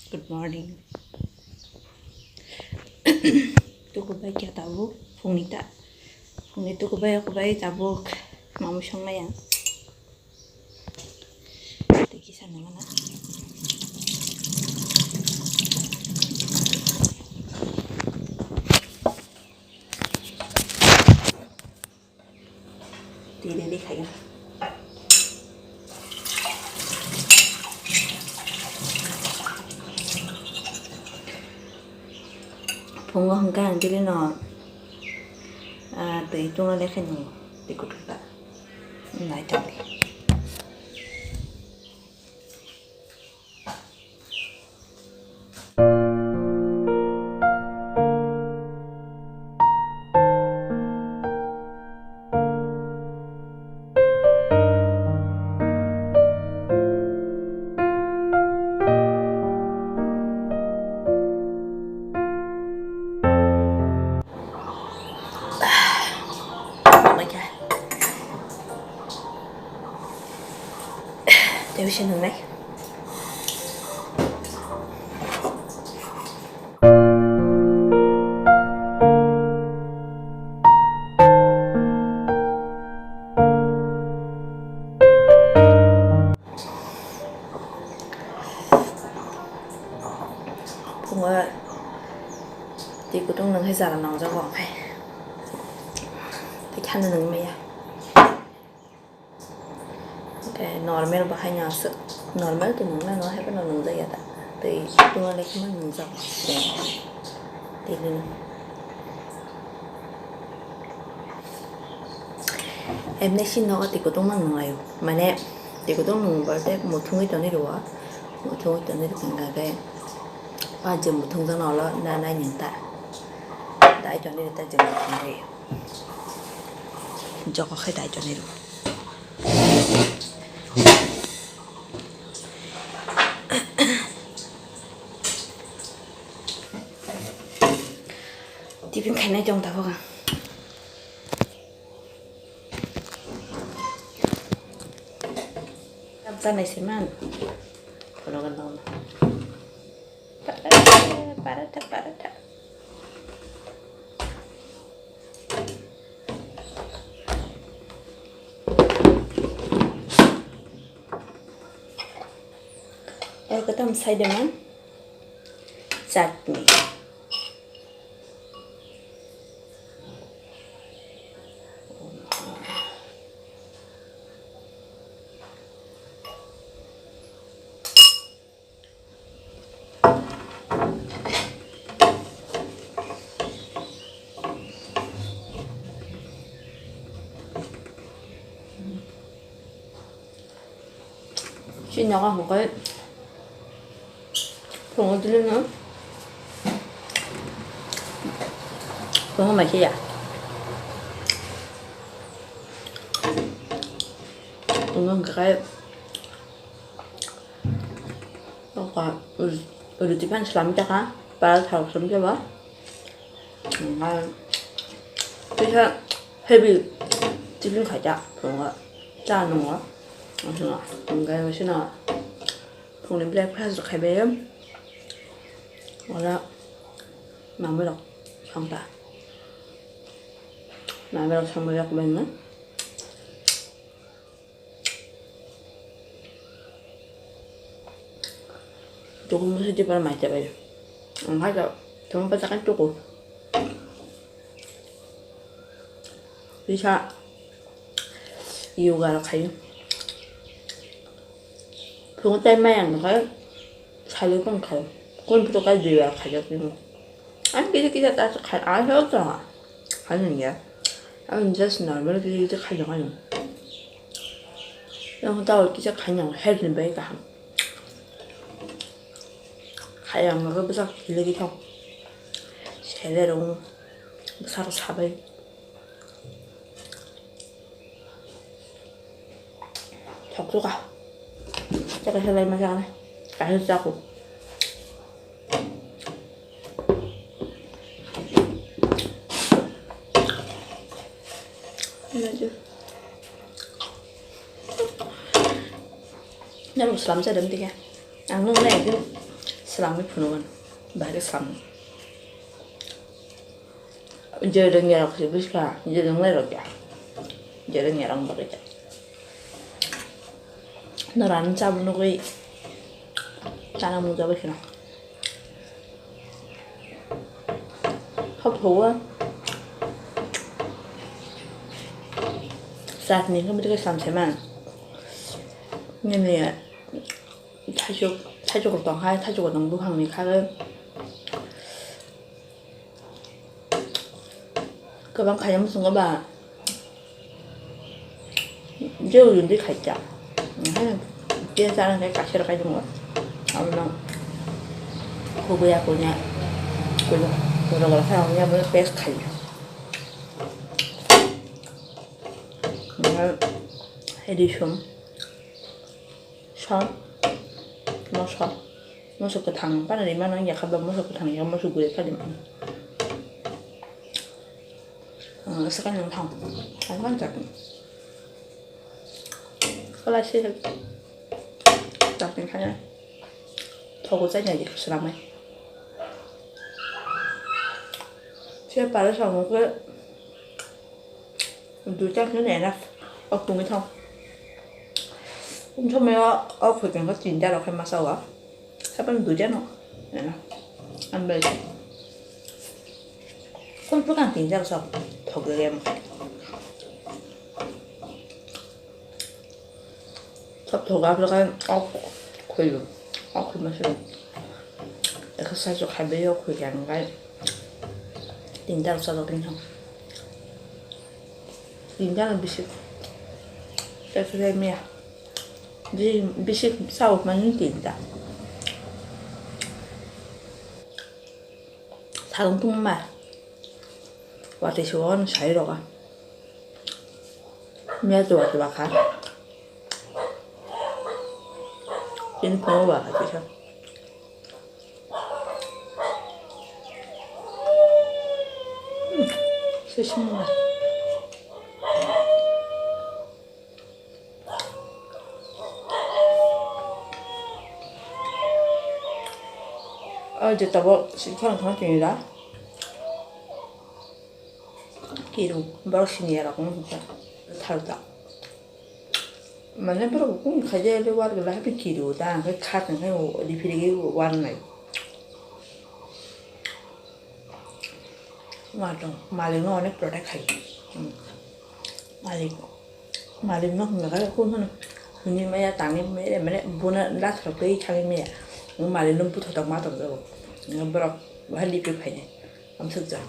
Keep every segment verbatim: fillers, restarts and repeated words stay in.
Good morning. Tukubai kya tabuk phungni ta. Phungni tukubai, okubai tabuk mamui songnai ang. Tei kisa nangana. Twi ready khaio. Phungo hwnkhe ang tini no, ah, twi tungna lekhaino twi kuthukha. Naithok. Tei bisi nungnai. Phungo twi kutung nung hai jara nangjago, okhai tei khana nung maya. Oke, normal bahai no aswk, normal to nung nang no, hai phano nung jak ya da. Tei tungma lekhe ma nung jak. Tei nini. Emni si nogo twi kutung mang nung laio. Mane, twi kutung nung ba tei muthungwi tonwi rwo. Muthungwi tonwi rwkha hwnkha khe, ah, je muthung jano ulo na nai nini ta. Dai tonwi rw ta je muthungwi. Joko khai dai tonwi rw. Tiffin khainai tong tabuk ang. Chap chanai se man. Phunukgo nokno. Paratha, paratha, paratha. Oro kwtam side man chutney. Chini nogo hwnkhe phungo dili no phungo mai se ya. Phungo hwnkhe. Oka, ru-, ruti phan swlamwi takha, paratha rok swlamwi tebo. Oka, kisa heavy tiffin khaijak phungo, cha nungo. Oka, oka, phungni breakfast rok khaibai. Oro mamwi rok songkha. Mamwi rok songbai rok bai no. Tuku musi di para mai chabai. Ang hai to, tamo pa chakan tuku. Bisa yoga rok khayo. Phungo tai mai ang khai, salo tong khai. Kun phuto kai dui bar khai jak ni. Ang kisa kisa ta khai, ang khai to. Khai ni ya. Ang just normal kisa kisa khai jak ni. Yang ta kisa khai ni health ni bai kaham. Khai ang ga bwsa kile ki thok. Sele rong bwsa rok sabai. Thok thok a. Chakha selai ma chakha. Kahir chaku. Nang slam cha dem tiga. Ang nung nai din. Swlangwi phunukgo, bahai khe swlangwi. Je rwngya rok se buji kha, je rwngnai rok ya. Je rwngya rok bagwi ya. Norani chabwi nugwi chana mungsa bai kheno. Hop hawa. Chutney khe bwtwi khe samsai man. Nini thaichuk, thaichuk rok tong hai, thaichuk rok tong buphang ni kha. Kwbang khaina muchungo ba, je ujuni khaikha. Hai, je chana khe kaisa rok kai tongo. Abono kubui ya kunya, kunya, kunya, kunya, kunya, paste khai. Hai, risum. Sal, moso, moso kwthang, bana rimano wngya kha ba moso kwthang ya, moso guri kha rimano. Ah, swkang nang thang, thang thang chakni. Kwlai se chakni khaina. Thogo chaina di swlamai. Se pare samung khe. Duita khe enough. O tongwi thang. Kum somoi o, o khoi khe tinta rok khe masa o. Sapan duita no. Enough. Ang bai. Kum pukang tinta rok sok. Thok de gem. Sab thoga apre kai ok khoi, ok khoi masuk. Eka sai chok hai bai ok khoi kang kai. Tinta rok sajak tin thang. Tinta no bisik. Eka sai mia. Di bisik sao mani tinta. Salong tungma. Watwi se o sai roga. Mia tuwa tuwa kha. Chini phungo ba kha kisa. Hmm. Sisima. O je tabuk sikha wngkha tini da. Kiru borok sini ya rok wngkha thalta. Mane borok kung khaide le war gela habi kiru da khe khat khe rifiri ge war nai. Watong malik no onek protect khai. Hmm. Malik, malik no hwnga khe kun hwn hwnwi maya tangwi maya mane bono lathok twi thangwi maya. Malik no buthotok ma tong jago. Borok bahai lipi phainai. Amsuk ja.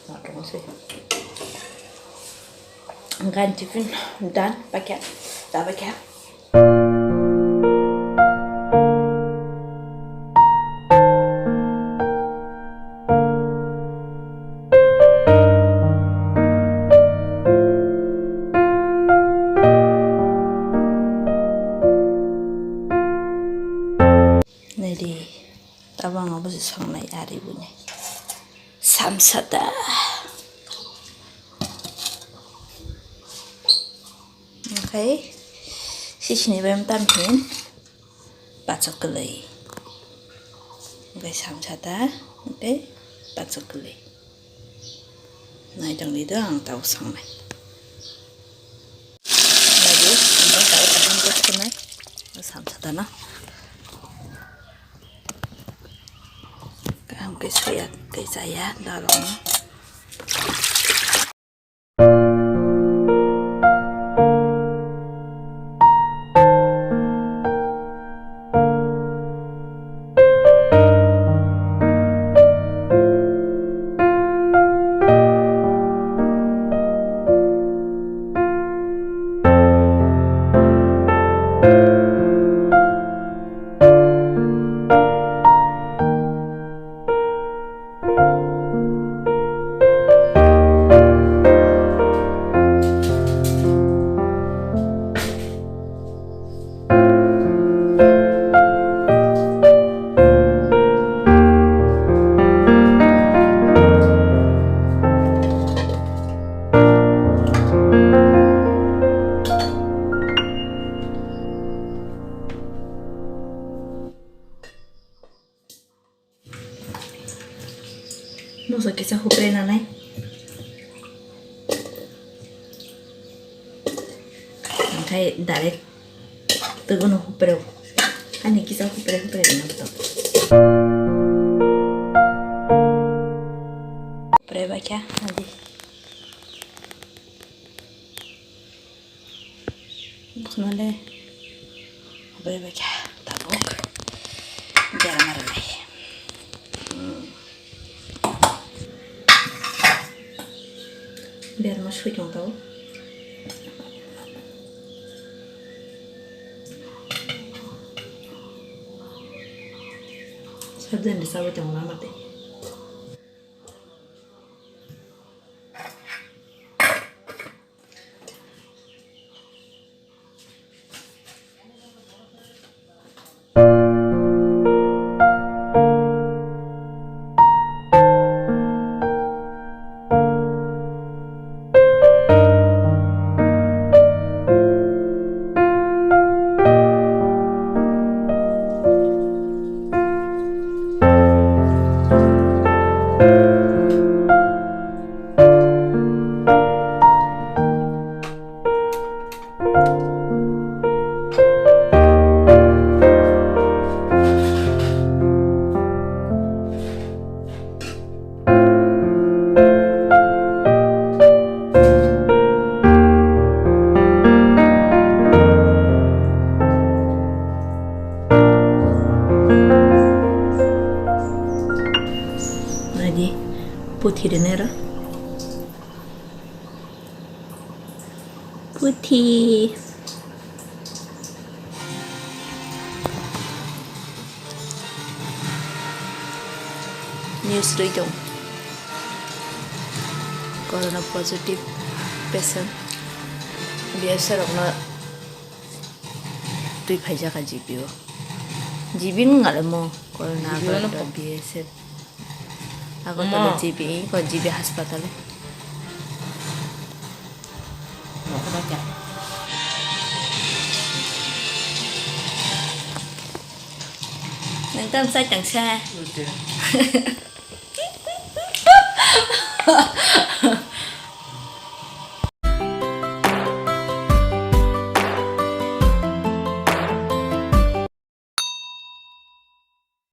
Watong se. Gan tiffin dan paket. Da paket. Naidi, tabang abo se songnai ari buni. Samsata. Oke, sisini bai tam hin. Pachok kwlwi. Oke, samsata. Oke, pachok kwlwi. Naitong di do ang tau sangnai. Lagi, ang tau kadang kok sangnai. Samsata no. Kaham khe saya, khe saya, darong no. Moso kisa hupre nanai. Onkhe direct tubuno hupre. Ani kisa hupre hupre rina to. Hupre bakya adi. Bukhwnale hupre bakya tabuk. Berma rwnai. Berma sui tong tao. Sabjani sabai tong lama tei. Nadi, puthi rene ra. Puthi. News rwi tong. Corona positive patient. B S F rokno twi phaijak a G P o. G P wng ale mo corona G P o no agar B S F. Agartala Mo. G P, ko G P hospital. Nokho bacha. Nang tam sai tang sa. Ute.